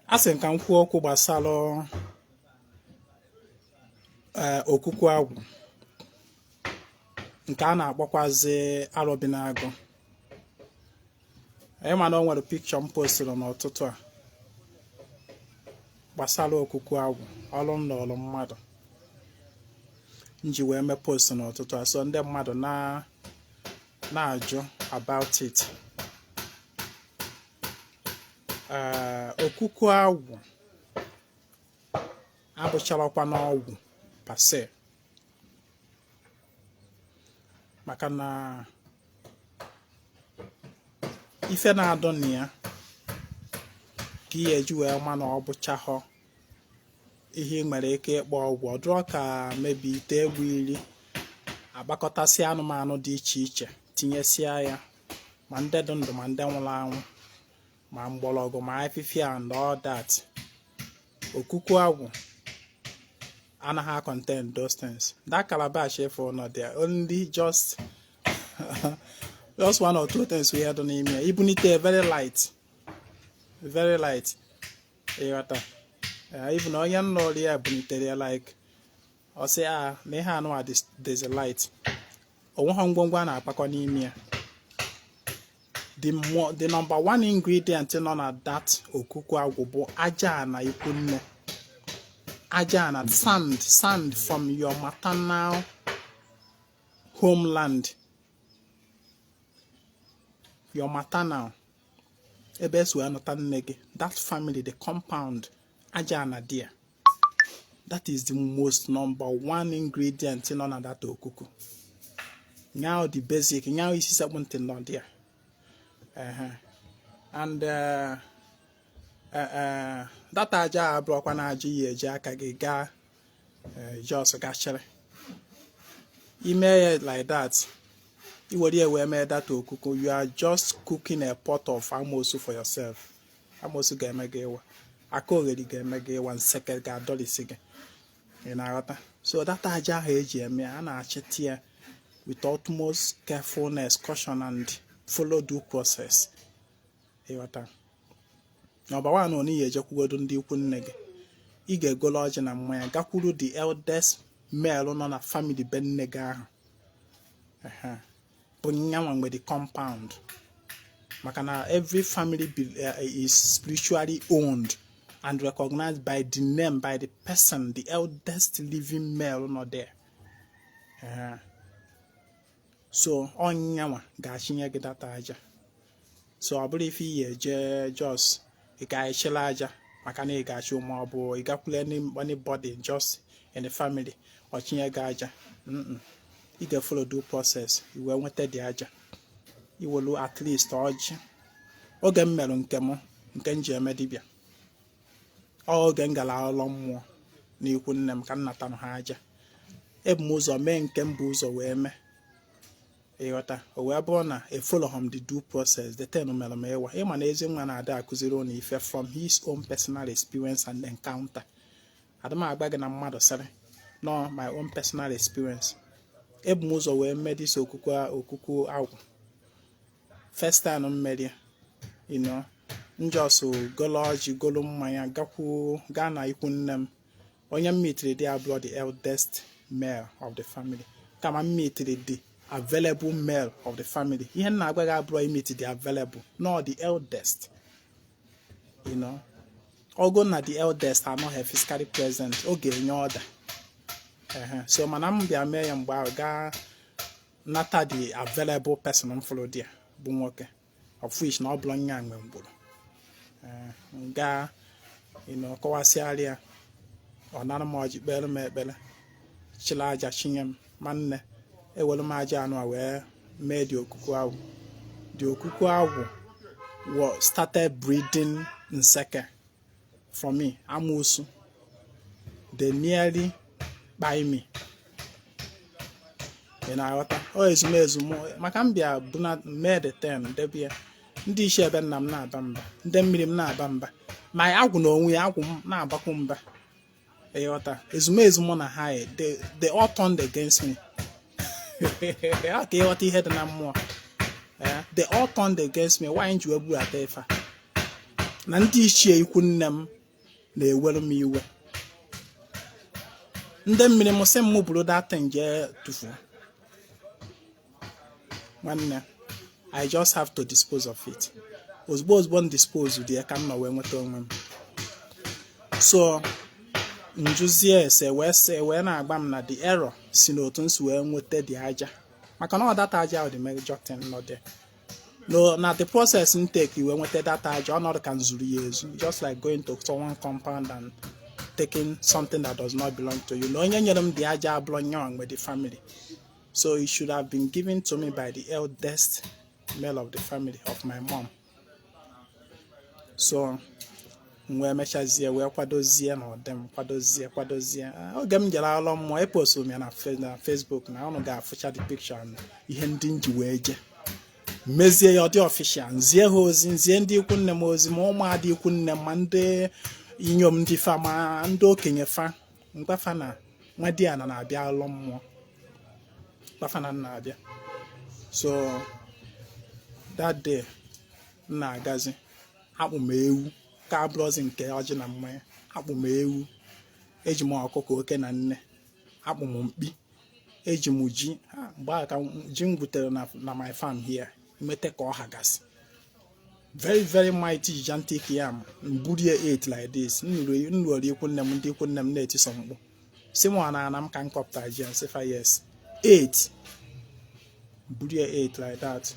A sị m ka m kwuo okwu gbasara okuku agwụ nke a na-akpọkwazi arọbinagụ. Anyị ma na o nwere picture m postụrụ n'ụtụtụ a gbasara okuku agwụ, ọrụ m lụrụ mmadụ m ji wee mee post n'ụtụtụ a. So ndị mmadụ na na-ajụ about it. Okuku agwụ abụcharọkwanụ ọgwụ per se, maka na ife na-adụ na ya ka ị ga-eji wee ma na ọ bụchahọ ihe ị nwere ike ịkpọ ọgwụ. Ọ dụrọ ka maybe ite egwu iri akpakọtasịa anụmanụ dị iche iche tinyesịa ya, ma ndị dị ndụ ma ndị nwụrụ anwụ, ma mgbọrọgwụ ma afịfịa and all that. Okuku agwụ anaghị contain those things. That calabash ị fụ nọ there, only just one or two things wee dị n'ime ya. Ibunite, very light, very light. Ịghọta? Even onye m lụrụ ya bunitere ya, like ọ sị a na ihe anụwa dịzi light. Onweghị ngwongwo a na-akpakọ n'ime ya. The number one ingredient nọ na that okuku agwụ bụ aja ana ikwu nne, aja ana, sand, sand from your maternal homeland, your maternal, ebe esi wee nụta nne gị, that family, the compound, aja ana there. That is the most number one ingredient nọ na that okuku. Now the basic, now isi sekpụ ntị nọ there. And that aja abụrụkwa na aja iyi eji aka gị gaa just gachịrị ime ya like that. I were ya wee mee that okuku, you are just cooking a pot of amosu for yourself. Amosu ga-eme gị ịwa aka, ogheri ga-eme gị ịwa, nseke ga-adọlisi gị. Ị na-aghọta? So that aja ahụ eji eme ya, a na-achịta ya with utmost carefulness, caution and follow due process. Ịghọta? Number one, ọ ya ejekwugodo ndị ikwu nne gị. Ị ga-egolo ọjị na mmanya, gakwuru the eldest male nọ na family be nne gị ahụ bụ nyanwa nwe the compound, maka na every family is spiritually owned and recognized by the name, by the person, the eldest living male nọ there. So ọnyanwa ga-achịnye gị that aja. So ọ bụrụ ife iyi eje just ị ga-echela aja maka na ị ga-achụ, ma ọ bụ ị gakwule anybody just in the family ọchinye gị aja. Ị ga-follow due process i wee nweta dị aja. Iwelu at least ọjị. Oge m merụ nke m, nke m ji eme dibịa, ọ oge m gara ụlọ mmụọ n'ikwu nne m ka m natanụ ha aja. Ebu m ụzọ mee nke m bụ ụzọ wee mee. Ịghọta? O wee bụrụ na efollow m the due process, the thing mere m ịwa. Ịma na ezi nwa na-ada akụziri ụnụ ife from his own personal experience and encounter. Adị m agba gị na mmadụ sịrị no, my own personal experience. Ebu m ụzọ wee mee this okuku agwụ. First time m merie, m just golo ọjị, golo mmanya, gakwuo gaa na ikwu nne m. Onye m mitiri dị abụọ, the eldest male of the family, kama m mitiri the available male of the family. Ihe m na-agwa gị abụrụ imiti the available, no, the eldest. Ọgụ na the eldest anọghị physically present, ọ ga-enye order. Ehe. So mana m bịa mee ya mgbe ahụ, gaa nata the available person m fụrụ dị ya bụ nwoke, of which na ọ bụrụ nya nwe mgburu gaa kọwasịarị ya. Ọ nara m ọjị, kpere m ekpere, chịrị aja chinye m. Ma nne ewelu m aja anụ a wee mee dị okuku agwụ. The okuku agwụ started breeding nseke for me. Amoosu, they nearly kpai me. Ị na-aghọta? Ọ ezumezu m maka m bịa bụ na mee the ten debe ya. Ndị isi ebe nna m na-aba mba, ndị mmiri m na-aba mba, ma agwụ na onwe ya, agwụ m na-abakwu mba. Ịghọta? Ezumezu mụ na ha, they all turned against me. Ka ịghọta ihe dị na mmụọ, they all turned against me. Why ji wee bulata ife a na ndị ichie ikwu nne m? Na-ewere m iwe. Ndị mmiri m sị m buru that thing jee tụfuo. Nwanne, I just have to dispose of it. Ozugbo ozugbo m dispose dị ya ka m nọ wee nweta onwe m. So njụzie ese wee sị wee na-agba m na the error si n'otu m si wee nweta dị aja, maka na ọ that aja ahụ dị major thing nọ there. No, na the process m take wee nweta that aja, ọnọdụ ka m zuru ya ezu, just like going to someone compound and taking something that does not belong to you. Na onye nyere m the aja abụrụ nyanwa nwe the family, so it should have been given to me by the eldest male of the family of my mom. So m wee mechazie wee kwadozie na ọdị m kwadozie kwadozie. Oge m jere alọ mmụọ, epostụrụ m ya na Facebook na unu ga-afụcha the picture and ihe ndị m ji wee jee mezie ya. Ọ dị official. Nzie ha ozi, nzie ndị ikwu nne m ozi, ma ụmụada ikwu nne m, ma ndị inyom ndị fa, ma ndị okenye fa. Mgbafa na nwa di ana na-abịa alọ mmụọ, gbafa na nna abịa. So that day m na-agazi, akpụ m ewu ka abụrụzi nke ọjị na mmanya. Akpụ m ewu, eji m ọkụkọ oke na nne, akpụ m mkpi, eji m ji. Mgbe ahụ ka ji m gwutere na my farm here mete ka ọ ha gasị very very mighty gigantic yam. Mburie 8 like this. Nruoro ikwu nne m, ndị ikwu nne m na-etiso mkpu si m na ana m ka m kọpụta ji. Nsị fa yes, 8 burie 8 like that.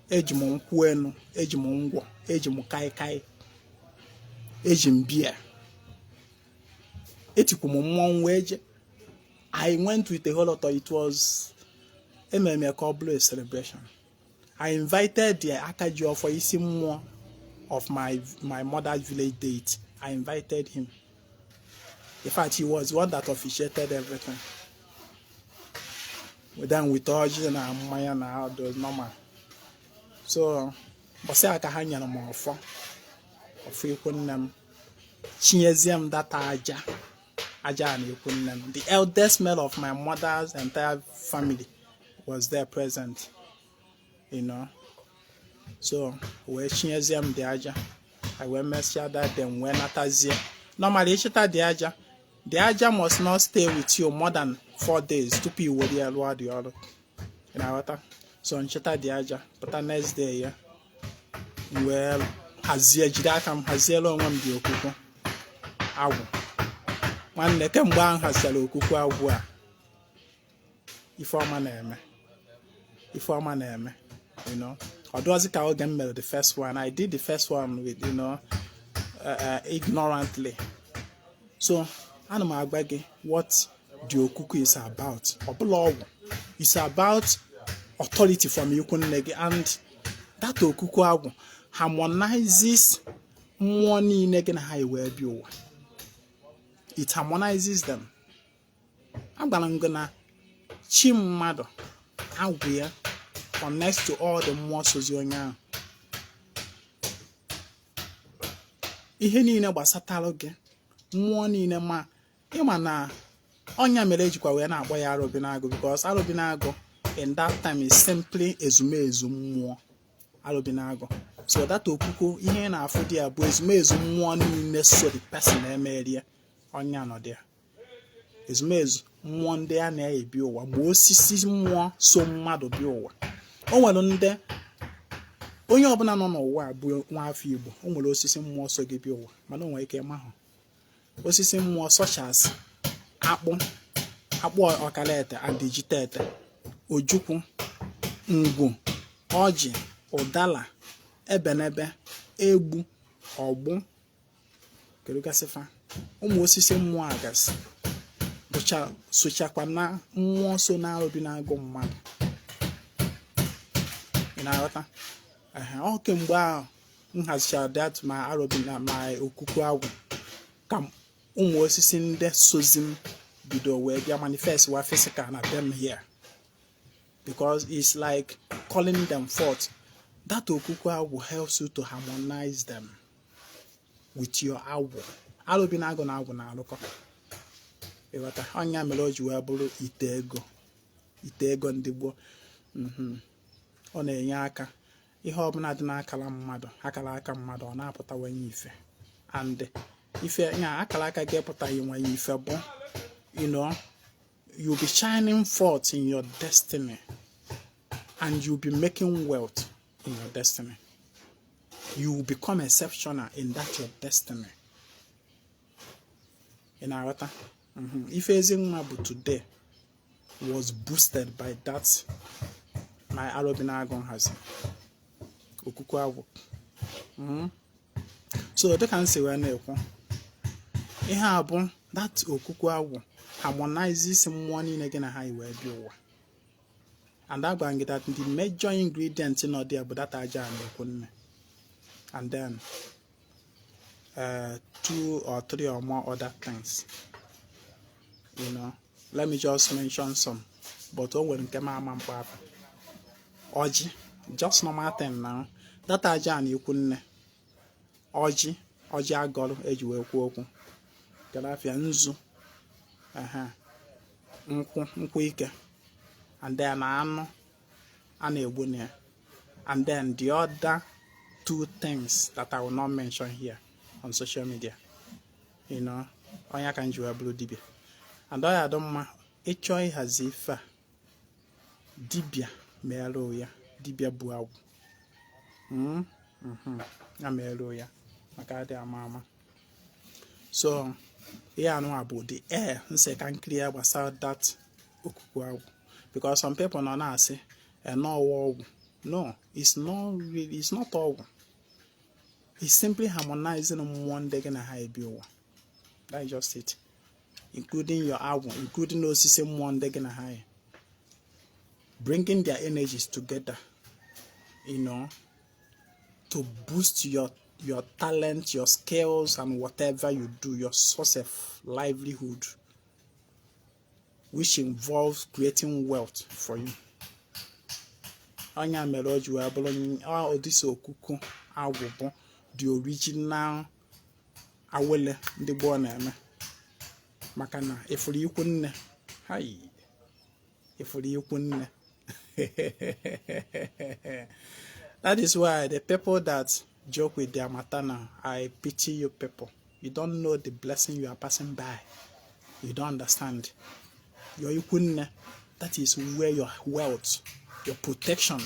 Eji m nkwụ enu, eji m ngwọ, eji m kaikai, eji m bia, etikwu m mmọnwụ wee je. I went with a whole lot of it. Was emere m ya ka ọ bụrụ a celebration. I invited the aka ji ọfọ, isi mmụọ of my mother's village deity. I invited him. In fact, he was the one that officiated everything. Then with ọjị na mmanya na all those normal. So bọsị a ka ha nyere m ọfọ, ọfọ ikwu nne m, chinyezie m that aja, aja a na ikwu nne m. The eldest male of my mother's entire family was there present. So wee chinyezie m dị aja. I wee mesịa that day, wee natazie. Normally, ịchịta dị aja, the aja must not stay with you more than 4 days tupu i were ya rụọ dị ọrụ. Ị na-aghọta? So nchịta dị aja pụta next day ya, m wee hazie, jiri aka m haziela onwe m dị okwukwu agwụ. Nwanne, kemgbe ahụ hazichara okwukwu agwụ a, ifeọma na-eme, ifeọma na-eme. Ọ dụọzi ka oge m mere the first one. I did the first one with ignorantly. So ana m agba gị what the okuku is about. Ọbụla ọgwụ is about authority from ikwu nne gị, and that okuku agwụ harmonizes mmụọ niile gị na ha wee bịa ụwa. It harmonizes them. Agwara m gị na chi mmadụ, agwụ ya, connects to all the mmụọ sozi onye ahụ. Ihe niile gbasatara gị, mmụọ niile ma ịma na ọnya mere ejikwa wee na-akpọ ya arụbinagụ, because arụbinagụ in that time is simply ezumezu mmụọ, arụbinagụ. So that okwukwu ihe ị na-afụ dị ya bụ ezumezu mmụọ niile so the person emerie ọnya nọ dị ya, ezumezu mmụọ ndị a na-ebi ụwa, ma osisi mmụọ so mmadụ bịa ụwa. O nwere ndị, onye ọbụla nọ n'ụwa bụ nwa afọ Igbo, o nwere osisi mmụọ so gị bịa ụwa, mana o nwere ike ịmahụ osisi mmụọ, such as akpụ, akpụ ọkalete and ijitete, ojukwu, ngwu, ọjị, ụdala, ebenebe, egbu, ọgbụ, kedugasịfa. Ụmụ osisi mmụọ a gasị bụcha sochakwa na mmụọ so na-arụbi na-agụ mmadụ. Ị na-aghọta? Ehe, ọ kemgbe ahụ m hazichara that ma arụbi na ma okuku agwụ ka ụmụ osisi ndị sozi m bido wee bịa manifest wa physical na them here, because it's like calling them forth. That okuku agwụ helps you to harmonize them with your agwụ. Arụbi na agụ na agwụ na-arụkọ. Ịghọta? Ọnya mere o ji wee bụrụ ite ego, ite ego ndị gboo. Ọ na-enye aka ihe ọbụla dị n'akara mmadụ, akara aka mmadụ, ọ na-apụtawanye ife. And Ife nya akara aka gị pụtaghị nwe ya ife bụ you'll be shining forth in your destiny and you'll be making wealth in your destiny. You will become exceptional in that your destiny. Ị na-aghọta? Ife Ezinwa bụ today was boosted by that my Arobinagu nhazi okuku agwụ. So dịka m si wee na-ekwu, ihe a bụ that okuku agwụ harmonizes mmụọ niile gị na ha wee bịa ụwa. And agwara m gị that the major ingredient nọ there bụ that aja a na-ekwu nne, and then two or three or more other things. Let me just mention some, but o nwere nke m ama mkpa afa. Ọjị, just normal thing now, that aja a na-ekwu nne, ọjị, ọjị agọrọ eji wee kwuo okwu garafia, nzu, ehe, nkwụ, nkwụ ike, and then anụ a na-egbu na ya, and then the other two things that I will not mention here on social media. Onye ka m ji wee bụrụ dibịa, and ọ ya adị mma ịchọọ ịhazi ife a, dibịa meere ya, dibịa bụ agwụ. Ya meere ya maka adị ama ama. So ihe anụnwa bụ the air nsị ka nkiri ya gbasara that okuku agwụ, because some people nọ na-asị n'ọwa ọgwụ. No, it's not really, it's not ọgwụ. It's simply harmonizing mmụọ ndị gị na ha ebi ụwa. That is just it, including your agwụ, including osisi mmụọ ndị gị na ha yi, bringing their energies together to boost your talent, your skills, and whatever you do, your source of livelihood, which involves creating wealth for you. Onye mere o ji wee bụrụ ụdịsi okuku agwụ bụ the original awele ndị gboo na-eme, maka na ịfụrụ ikwu nne hai, ịfụrụ ikwu nne. That is why the people that joke with their maternal, I pity you people. You don't know the blessing you are passing by. You don't understand. Your ikwu nne, that is where your wealth, your protection.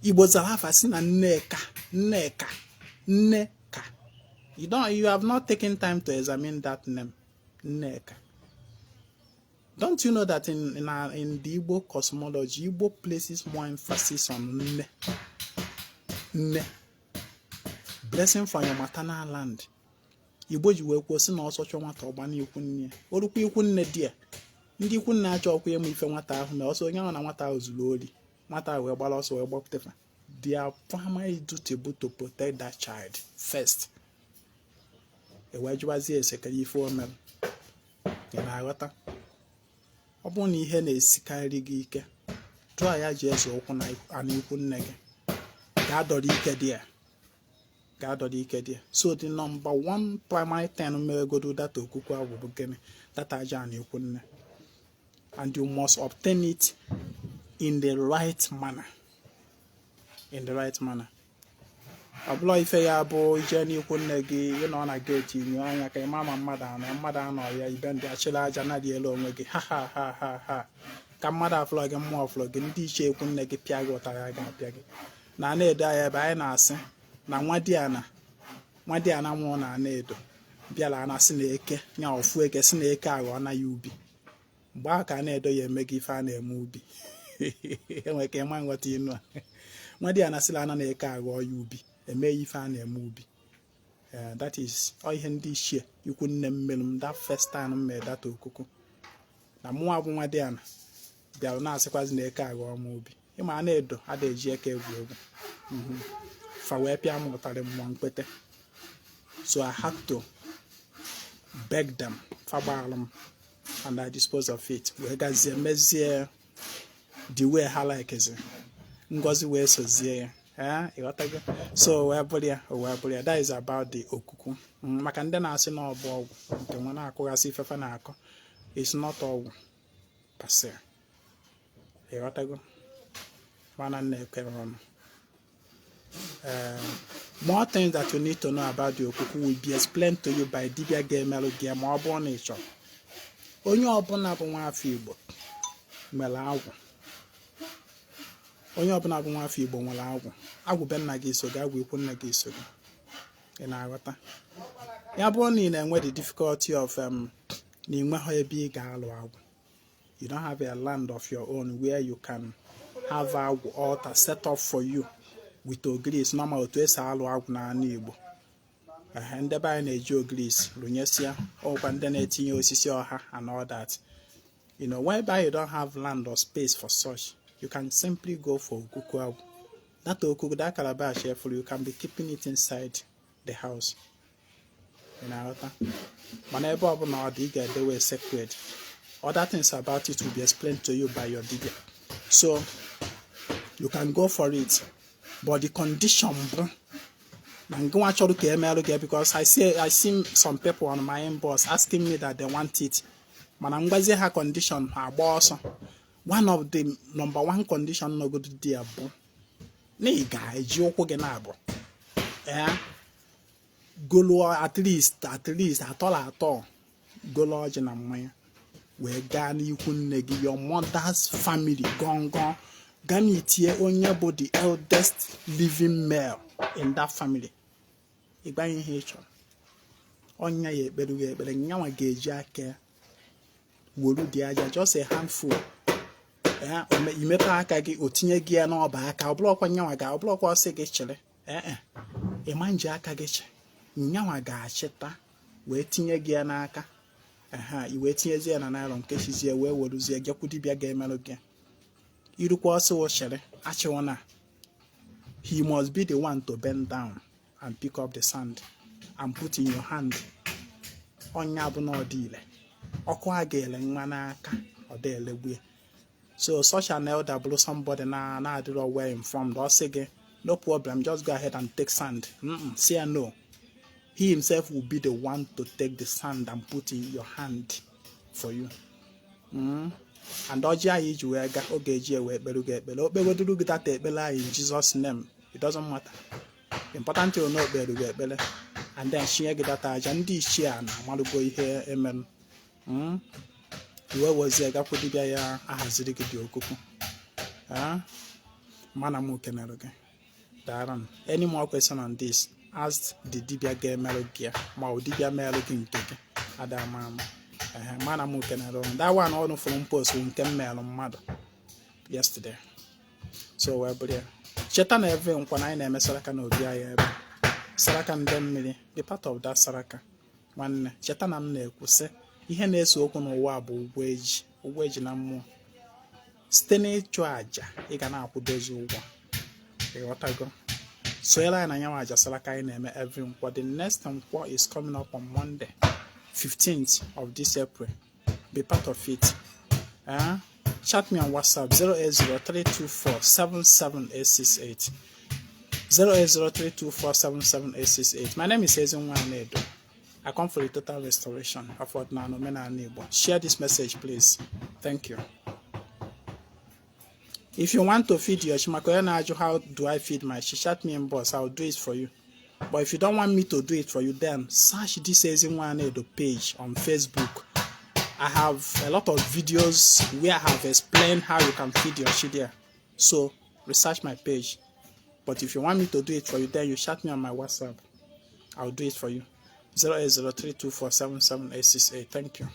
Igbo zara afa si na nneka, nneka, nneka. You have not taken time to examine that name, Nneka. Don't you know that in the Igbo cosmology, Igbo places more emphasis on nne? Nne. Blessing from your maternal land. Igbo ji wee kwuo sị na ọsọ chọọ nwata ọgba n'ikwu nne ya. Orukwa ikwu nne di ya. Ndị ikwu nne achọkwa ịmụ ife nwata ahụ na ọsọ onye ahụ na nwata ahụ zuru ori. Nwata ahụ wee gbara ọsọ wee gbapụta. Their primary duty bụ to protect that child first. E wee jụwazie ese kedu ife o mere. Ị na-aghọta? Ọ bụrụ na ihe na-esikarị gị ike, tụọ ya ji eze ụkwụ na ana ikwu nne gị, gaa dọrọ ike dị ya, gaa dọrọ ike dị ya. So the number one primary thing meregodo that okuku agwụ bụ gịnị? That aja na ikwu nne, and you must obtain it in the right manner, in the right manner. Ọ bụla ife ya bụ ije n'ikwu nne gị, ịnọ na gate inyo anya ka ịma ma mmadụ anọ, mmadụ anọ ya, ibe ndị achịrị aja na dị elu onwe gị, ha ha ha ha ha, ka mmadụ afụlọ gị, mmụọ ọfụlọ gị, ndị ichie ekwu nne gị pịa gị ụtarị a ga-apịa gị na ana edo anya. Ebe anyị na-asị na nwa di ana nwụrụ na ana edo bịara ana sị na eke nya ofu eke si na eke aghọọ na ya ubi. Mgbe ahụ ka a na-edo ya eme gị ife a na-eme ubi. Enwere ka ịma nghọta inu a, nwa di ana sịla ana na eke aghọọ ya ubi, eme ya ife a na-eme ubi. That is ọ ihe ndị ichie ikwu nne m mere m that first time m mere that okuku, na mụnwa bụ nwa di ana bịara na-asịkwazi na eke aghọọ m ubi. Ịma a na-edo ada eji eke egwu egwu. Fa wee pịa m ụtarị mmụọ mkpete. So I had to beg them, fa gbaalụ m, and I dispose of it, wee gazie mezie the way ha likezi, ngozi wee sozie ya. Ee, ịghọtago? So wee bụrụ ya, o wee bụrụ ya. That is about the okuku. Maka ndị na-asị na ọ bụ ọgwụ nke nwa na-akụghasị ifefe na-akọ, it's not ọgwụ per se. Ịghọtago? Mana nna ekwere ọnụ. Ee, More things that you need to know about the okuku will be explained to you by dibia ga-emerụ gị, ma ọ bụrụ na ị chọrọ. Onye ọbụla bụ nwaafọ Igbo nwere agwụ. Onye ọbụla bụ nwaafọ Igbo nwere agwụ. Agwụ be nna gị so gị, agwụ ikwu nna gị so gị. Ị na-aghọta? Ya bụrụ na ị na-enwe the difficulty of na ị nweghị ebe ị ga-alụ agwụ, you don't have a land of your own where you can have agwụ altar set up for you with ogirisi normal, otu esi alụ agwụ n'ala Igbo. Ehe, ndị be anyị na-eji ogirisi rụnyesịa ọkwa, ndị na-etinye osisi ọha and all that. Whereby you don't have land or space for such, you can simply go for okuku agwụ. That okuku, that calabash efuru, you can be keeping it inside the house. Ị na-aghọta? Mana ebe ọbụla ọ dị, ị ga-edewe sacred. Other things about it will be explained to you by your dibia. So you can go for it, but the condition bụ na ngịnwa chọrọ ka emerụ gị, because I see some people on my inbox asking me that they want it, mana mgbazie ha condition, ha agba ọsọ. One of the number one condition nọgodo dị ya bụ na ị ga-eji ụkwụ gị na-abụ ee golo at least atọ na atọ golo ọjị na mmanya wee gaa n'ikwu nne gị, your mother's family gọngọn, gaa n'itie onye bụ the eldest living male in that family. Ịgbanye ihe ị chọrọ, ọnya ya ekpere gị ekpere, nyanwa ga-eji aka ya wolu dị aja, just a handful ya. Imepe aka gị, o tinye gị ya n'ọba aka. Ọ bụrụkwa nyanwa ga, ọ bụrụkwa ọsị gị chịrị ee, ịma nji aka gị chị, nyanwa ga-achịta wee tinye gị ya n'aka. Ehe, i wee tinyezie ya na nylon, kechizie, wee weruzie jekwu dibịa ga-emerụ gị. Irukwa, ọsị wụchịrị achịwona, he must be the one to bend down and pick up the sand and put in your hand. Ọnya bụ na ọ dị ile ọkụ a ga-ele nwa n'aka, ọ dị elegbu ya. So such an elder bụrụ somebody na na-adịrọ well informed, ọ sị gị, "No problem, just go ahead and take sand." Say no. He himself will be the one to take the sand and put in your hand for you. And ọjị anyị iji wee gaa, ọ ga-eji wee ekpere gị ekpere. O kpegoduru gị data ekpere anyị in Jesus' name, it doesn't matter. The important thing na o kpere gị ekpere and then chinye gị data aja. Ndị ichie a na-amalụgo ihe emerụ. Iwe wezie gakwu dibịa ya ahaziri gị dị okuku. Mana m kenere gị, dara m. Any more question on this, ask the dibịa ga-emerụ gị ya, ma ọ dibịa merụ gị nke gị ada ama ama. Ehe, mana m kenere ụnụ. That one ọnụ fụrụ m post nke m merụ mmadụ yesterday, so wee bụrụ ya. Cheta na eve nkwa na anyị na-eme saraka na obi anyị ebe saraka ndị mmiri, be part of that saraka. Nwanne, cheta na m na-ekwu sị ihe na-ese okwu n'ụwa bụ ụgwọ eji, ụgwọ eji na mmụọ. Site n'ịchụ àjà ị ga na-akwụdozi ụgwọ. Ịghọtago? Sonyere anyị na nyanwa àjà saraka anyị na-eme every nkwọ. The next nkwọ is coming up on Monday, 15th of this April. Be part of it. Chat me on WhatsApp, 08032477868, 08032477868. My name is Ezinwa Anaedo. I come for the total restoration of Ọdịnala Omenala Igbo. Share this message, please. Thank you. If you want to feed your chi, maka onye na-ajụ, "How do I feed my chi?" chat me inbox, I'll do it for you. But if you don't want me to do it for you, then search this Ezinwa Anaedo page on Facebook. I have a lot of videos where I have explained how you can feed your chi there. So research my page. But if you want me to do it for you, then you chat me on my WhatsApp. I'll do it for you. 08032477868. Thank you.